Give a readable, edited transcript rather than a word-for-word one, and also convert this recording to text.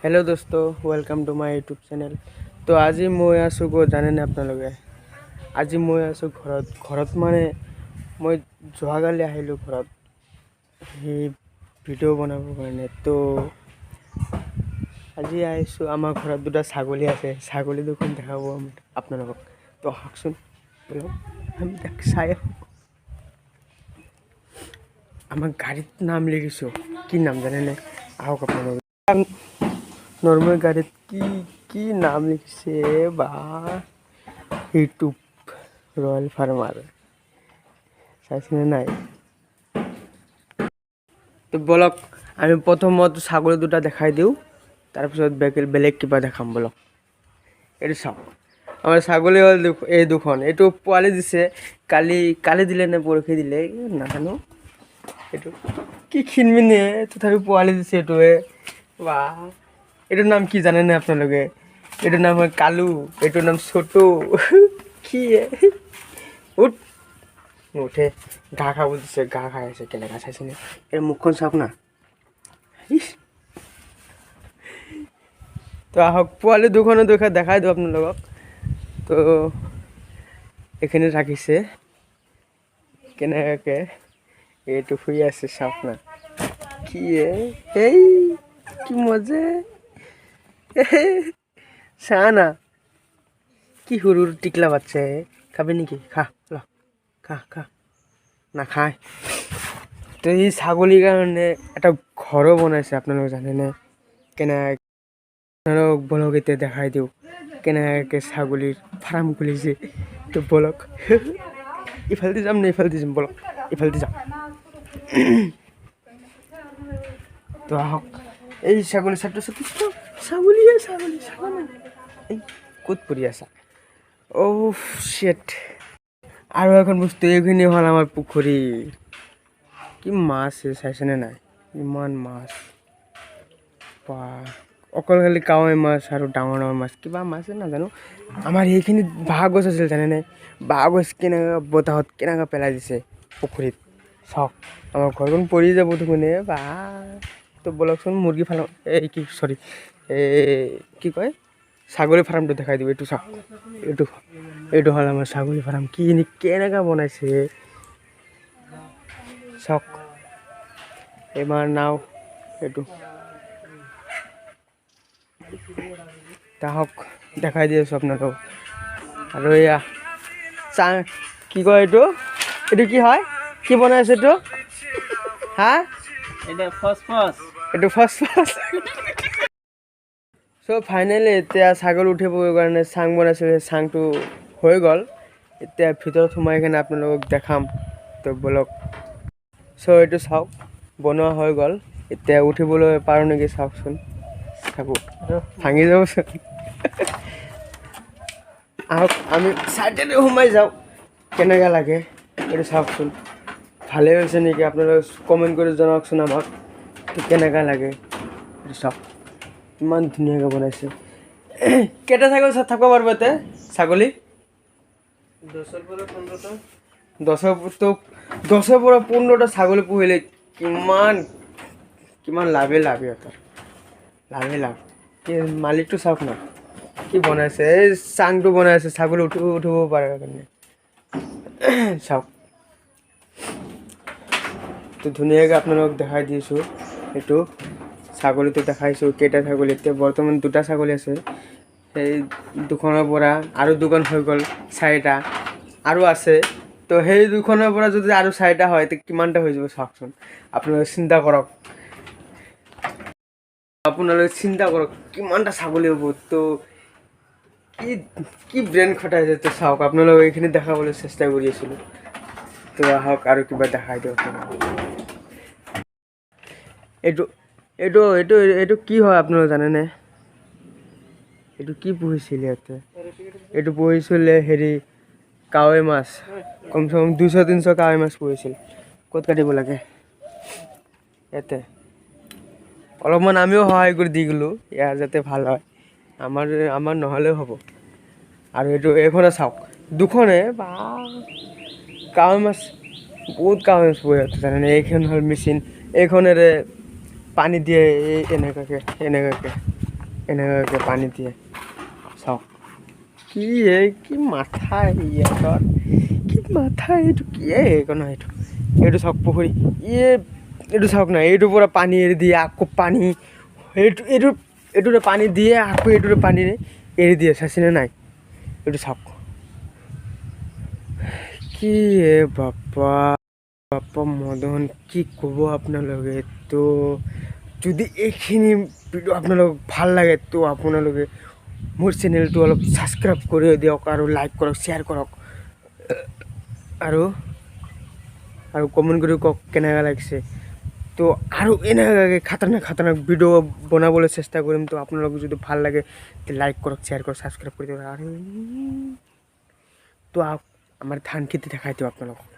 Hello' দোস্ত, welcome to my YouTube channel। তো আজি মই আছোঁ ক'ত জানেনে আপোনালোকে? আজি মই আছোঁ ঘৰত। ঘৰত মানে মই যোৱাকালি আহিলোঁ ঘৰত সেই ভিডিঅ' বনাবৰ কাৰণে। তো আজি আহিছোঁ, আমাৰ ঘৰত দুটা ছাগলী আছে, ছাগলী দুখন দেখাব আপোনালোকক। তো আহকচোন, ব'লক, আমি তাক চাই আহোঁ। আমাৰ গাড়ীত নাম লিখিছোঁ, কি নাম জানেনে? আহক আপোনালোকে। নৰ্মেল গাড়ীত কি কি নাম লিখিছে বা! ইউটিউব ৰয়েল ফাৰ্মাৰ, চাইছেনে নাই? তো ব'লক, আমি প্ৰথমত ছাগলী দুটা দেখাই দিওঁ, তাৰপিছত বেলেগ বেলেগ কিবা দেখাম। ব'লক, এইটো চাওক, আমাৰ ছাগলী হ'ল এই দুখন। এইটো পোৱালি দিছে কালি। কালি দিলে নে পৰহি দিলে নাজানো। এইটো কি ক্ষীণমিনে, তথাপি পোৱালি দিছে এইটোৱে। বাহ, এইটোৰ নাম কি জানেনে আপোনালোকে? এইটোৰ নাম হয় কালু, এইটোৰ নাম ছোটো। কি এ? উঠ, নুঠে। ঘাঁহ খাব দিছে, ঘাঁহ খাই আছে। কেনেকুৱা চাইছেনে? এই মুখখন চাওক না, ইছ। তো আহক, পোৱালি দুখনো দেখাই দিওঁ আপোনালোকক। তো এইখিনি ৰাখিছে কেনেকুৱাকৈ, এইটো শুই আছে, চাওক না। কি এ, এই কি মজা, চা না, কি সৰু সৰু টিকলা বাচ্চা। খাবি নেকি? খা, ল, খা খা। নাখায়। তো এই ছাগলীৰ কাৰণে এটা ঘৰো বনাইছে, আপোনালোকে জানেনে? কেনেকৈ আপোনালোক, ব'লক, এতিয়া দেখাই দিওঁ কেনেকৈ ছাগলীৰ ফাৰ্ম খুলিছে। তো ব'লক, ইফালেদি যাম নে ইফালেদি যাম? ব'লক, ইফালেদি যাম। তো আহক, এই ছাগলী ছাত্ৰ ছাত্ৰী, ছাগলী, ছাগলী, ছাগলী, এই ক'ত পৰি আছা? অ' শ্বেট। আৰু এখন বস্তু, এইখিনি হ'ল আমাৰ পুখুৰী। কি মাছ চাইছেনে নাই? ইমান মাছ বা! অকল খালি কাৱৈ মাছ আৰু ডাঙৰ ডাঙৰ মাছ, কিবা মাছ নাজানো। আমাৰ সেইখিনিত বাঁহ গছ আছিল, জানেনে? বাঁহ গছ কেনেকুৱা বতাহত কেনেকুৱা পেলাই দিছে পুখুৰীত, চাওক। আমাৰ ঘৰখন পৰি যাব দেখোন এ বা। তো ব'লকচোন, মুৰ্গী ফাৰ্ম, এই কি, চৰি, এই কি কয়, ছাগলী ফাৰ্মটো দেখাই দিওঁ। এইটো চাওক, এইটো হ'ল আমাৰ ছাগলী ফাৰ্ম। কি কেনেকুৱা বনাইছে চাওক। এইবাৰ নাও এইটো। তাহক দেখাই দি আছোঁ আপোনালোকক। আৰু এয়া চাহ, কি কয় এইটো? এইটো কি হয়? কি বনাইছে এইটো? হা? এটা ফসফস। এইটো ফাৰ্ষ্ট ফাৰ্ষ্ট। চ' ফাইনেলি এতিয়া ছাগল উঠিবৰ কাৰণে চাং বনাইছোঁ, সেই চাংটো হৈ গ'ল। এতিয়া ভিতৰত সোমাই কিনে আপোনালোকক দেখাম। তো ব'লক। চ' এইটো চাওক, বনোৱা হৈ গ'ল। এতিয়া উঠিবলৈ পাৰোঁ নেকি চাওকচোন। থাকোঁ, ভাঙি যাবচোন। আহক, আমি চাইডেৰে সোমাই যাওঁ। কেনেকুৱা লাগে এইটো চাওকচোন। ভালেই হৈছে নেকি, আপোনালোকে কমেণ্ট কৰি জনাওকচোন আমাক কেনেকুৱা লাগে। এইটো চাওক, ইমান ধুনীয়াকৈ বনাইছে। কেইটা ছাগলী থাকিব পাৰিব ইয়াতে ছাগলী? 10ৰ পৰা 15টা। 10ৰ, তো 10ৰ পৰা 15টা ছাগলী পুহিলে কিমান কিমান লাভেই লাভ সিহঁতৰ, লাভেই লাভ। কি মালিকটো চাওক না, কি বনাইছে। এই চাংটো বনাইছে ছাগলী উঠিব পাৰে কাৰণে। চাওক, তো ধুনীয়াকৈ আপোনালোকক দেখাই দিছোঁ। এইটো ছাগলীটো দেখাইছোঁ, কেইটা ছাগলী। এতিয়া বৰ্তমান দুটা ছাগলী আছে। সেই দুখনৰ পৰা আৰু দুখন হৈ গ'ল চাৰিটা, আৰু আছে। তো সেই দুখনৰ পৰা যদি আৰু চাৰিটা হয়, তে কিমানটা হৈ যাব চাওকচোন। আপোনালোকে চিন্তা কৰক, আপোনালোকে চিন্তা কৰক, কিমানটা ছাগলী হ'ব। তো কি কি ব্ৰেইন খটাইছে। তো চাওক, আপোনালোকক এইখিনি দেখাবলৈ চেষ্টা কৰি আছিলোঁ। তো আহক, আৰু কিবা দেখাই দিয়ক আপোনালোকক। এইটো কি হয় আপোনালোকে জানেনে? এইটো কি পুহিছিল ইয়াতে? এইটো পুহিছিলে হেৰি, কাৱৈ মাছ। কমচে কম 200-300 কাৱৈ মাছ পুহিছিল। ক'ত কাটিব লাগে? ইয়াতে অলপমান আমিও সহায় কৰি দি গ'লোঁ ইয়াৰ, যাতে ভাল হয়। আমাৰ নহ'লেও হ'ব। আৰু এইটো, এইখনে চাওক, দুখনে বা কাৱৈ মাছ, বহুত কাৱৈ মাছ পোহে ইয়াতে, জানেনে? এইখন হ'ল মেচিন, এইখনেৰে পানী দিয়ে। এই এনেকুৱাকৈ এনেকুৱাকৈ। এনেকুৱাকৈ পানী দিয়ে। চাওক, কি এই কি মাথা ইহঁতৰ, কি মাথা এইটো, কি এই নহয় এইটো। এইটো চাওক পুখুৰী। এই এইটো চাওক না, এইটোৰ পৰা পানী এৰি দিয়ে, আকৌ পানী এইটো এইটো এইটোৰে পানী দিয়ে, আকৌ এইটোৰে পানী এৰি দিয়ে। চাইছেনে নাই? এইটো চাওক। কি এ বাপ্পা বাপ্পা মদন, কি ক'ব আপোনালোকে। তো যদি এইখিনি ভিডিঅ' আপোনালোকক ভাল লাগে, তো আপোনালোকে মোৰ চেনেলটো অলপ ছাবস্ক্ৰাইব কৰি দিয়ক আৰু লাইক কৰক, শ্বেয়াৰ কৰক আৰু আৰু কমেণ্ট কৰি কওক কেনেকুৱা লাগিছে। তো আৰু এনেকুৱাকৈ খাতাৰনাক খাতাৰনাক ভিডিঅ' বনাবলৈ চেষ্টা কৰিম। তো আপোনালোকক যদি ভাল লাগে, লাইক কৰক, শ্বেয়াৰ কৰক, ছাবস্ক্ৰাইব কৰি দিয়ক। আৰু তো আমাৰ ধান খেতি দেখাই দিওঁ আপোনালোকক।